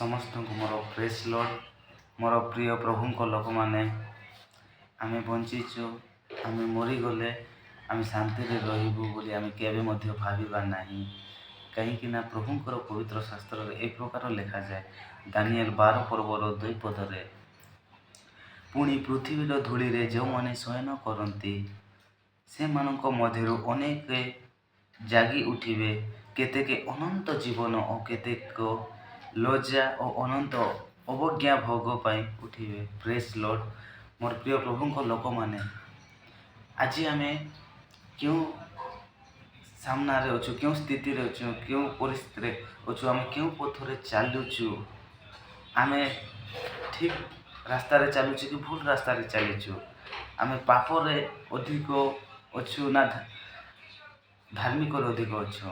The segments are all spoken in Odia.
ସମସ୍ତଙ୍କୁ ମୋର ପ୍ରେଜ୍ ଲର୍ଡ଼। ମୋର ପ୍ରିୟ ପ୍ରଭୁଙ୍କ ଲୋକମାନେ, ଆମେ ବଞ୍ଚିଛୁ, ଆମେ ମରିଗଲେ ଆମେ ଶାନ୍ତିରେ ରହିବୁ ବୋଲି ଆମେ କେବେ ମଧ୍ୟ ଭାବିବା ନାହିଁ। କାହିଁକି ନା ପ୍ରଭୁଙ୍କର ପବିତ୍ର ଶାସ୍ତ୍ରରେ ଏ ପ୍ରକାର ଲେଖାଯାଏ, ଦାନିଏଲ 12 ପର୍ବର 2 ପଦରେ, "ପୁଣି ପୃଥିବୀର ଧୂଳିରେ ଯେଉଁମାନେ ଶୟନ କରନ୍ତି, ସେମାନଙ୍କ ମଧ୍ୟରୁ ଅନେକ ଜାଗି ଉଠିବେ, କେତେକ ଅନନ୍ତ ଜୀବନ ଓ କେତେକ ଲଜ୍ଜା ଓ ଅନନ୍ତ ଅବଜ୍ଞା ଭୋଗ ପାଇଁ ଉଠିବେ।" ପ୍ରେଜ୍ ଲର୍ଡ଼। ମୋର ପ୍ରିୟ ପ୍ରଭୁଙ୍କ ଲୋକମାନେ, ଆଜି ଆମେ କେଉଁ ସାମ୍ନାରେ ଅଛୁ, କେଉଁ ସ୍ଥିତିରେ ଅଛୁ, କେଉଁ ପରିସ୍ଥିତିରେ ଅଛୁ, ଆମେ କେଉଁ ପଥରେ ଚାଲୁଛୁ, ଆମେ ଠିକ୍ ରାସ୍ତାରେ ଚାଲୁଛୁ କି ଭୁଲ ରାସ୍ତାରେ ଚାଲିଛୁ, ଆମେ ପାପରେ ଅଧିକ ଅଛୁ ନା ଧାର୍ମିକରେ ଅଧିକ ଅଛୁ?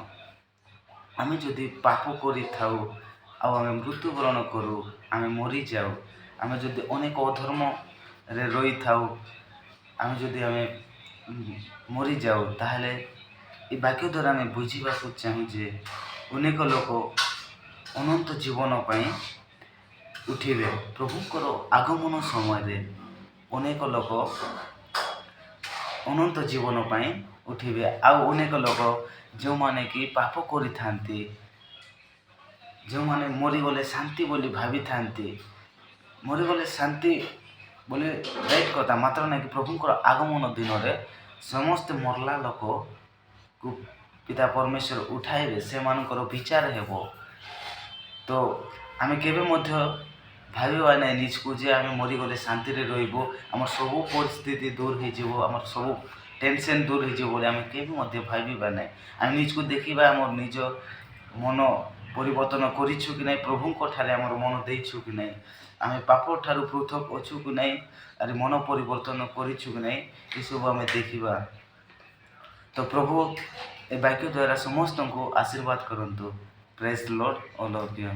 ଆମେ ଯଦି ପାପ କରିଥାଉ ଆଉ ଆମେ ମୃତ୍ୟୁବରଣ କରୁ, ଆମେ ମରିଯାଉ, ଆମେ ଯଦି ଅନେକ ଅଧର୍ମରେ ରହିଥାଉ, ଆମେ ଯଦି ଆମେ ମରିଯାଉ, ତାହେଲେ ଏ ବାକ୍ୟ ଦ୍ୱାରା ଆମେ ବୁଝିବାକୁ ଚାହୁଁ ଯେ ଅନେକ ଲୋକ ଅନନ୍ତ ଜୀବନ ପାଇଁ ଉଠିବେ। ପ୍ରଭୁଙ୍କର ଆଗମନ ସମୟରେ ଅନେକ ଲୋକ ଅନନ୍ତ ଜୀବନ ପାଇଁ ଉଠିବେ। ଆଉ ଅନେକ ଲୋକ ଯେଉଁମାନେ କି ପାପ କରିଥାନ୍ତି, ଯେଉଁମାନେ ମରିଗଲେ ଶାନ୍ତି ବୋଲି ଭାବିଥାନ୍ତି, ମରିଗଲେ ଶାନ୍ତି ବୋଲି ରାଇଟ୍ କଥା, ମାତ୍ର ନାଇଁ କି ପ୍ରଭୁଙ୍କର ଆଗମନ ଦିନରେ ସମସ୍ତେ ମରଲା ଲୋକକୁ ପିତା ପରମେଶ୍ୱର ଉଠାଇବେ, ସେମାନଙ୍କର ବିଚାର ହେବ। ତ ଆମେ କେବେ ମଧ୍ୟ ଭାବିବା ନାହିଁ ନିଜକୁ ଯେ ଆମେ ମରିଗଲେ ଶାନ୍ତିରେ ରହିବୁ, ଆମର ସବୁ ପରିସ୍ଥିତି ଦୂର ହେଇଯିବ, ଆମର ସବୁ ଟେନସନ୍ ଦୂର ହେଇଯିବ ବୋଲି ଆମେ କେବେ ମଧ୍ୟ ଭାବିବା ନାହିଁ। ଆମେ ନିଜକୁ ଦେଖିବା, ଆମର ନିଜ ମନ ପରିବର୍ତ୍ତନ କରିଛୁ କି ନାହିଁ, ପ୍ରଭୁଙ୍କ ଠାରେ ଆମର ମନ ଦେଇଛୁ କି ନାହିଁ, ଆମେ ପାପ ଠାରୁ ପୃଥକ ଅଛୁ କି ନାହିଁ, ଆରେ ମନ ପରିବର୍ତ୍ତନ କରିଛୁ କି ନାହିଁ, ଏସବୁ ଆମେ ଦେଖିବା। ତ ପ୍ରଭୁ ଏ ବାକ୍ୟ ଦ୍ୱାରା ସମସ୍ତଙ୍କୁ ଆଶୀର୍ବାଦ କରନ୍ତୁ। Praise Lord, all of you.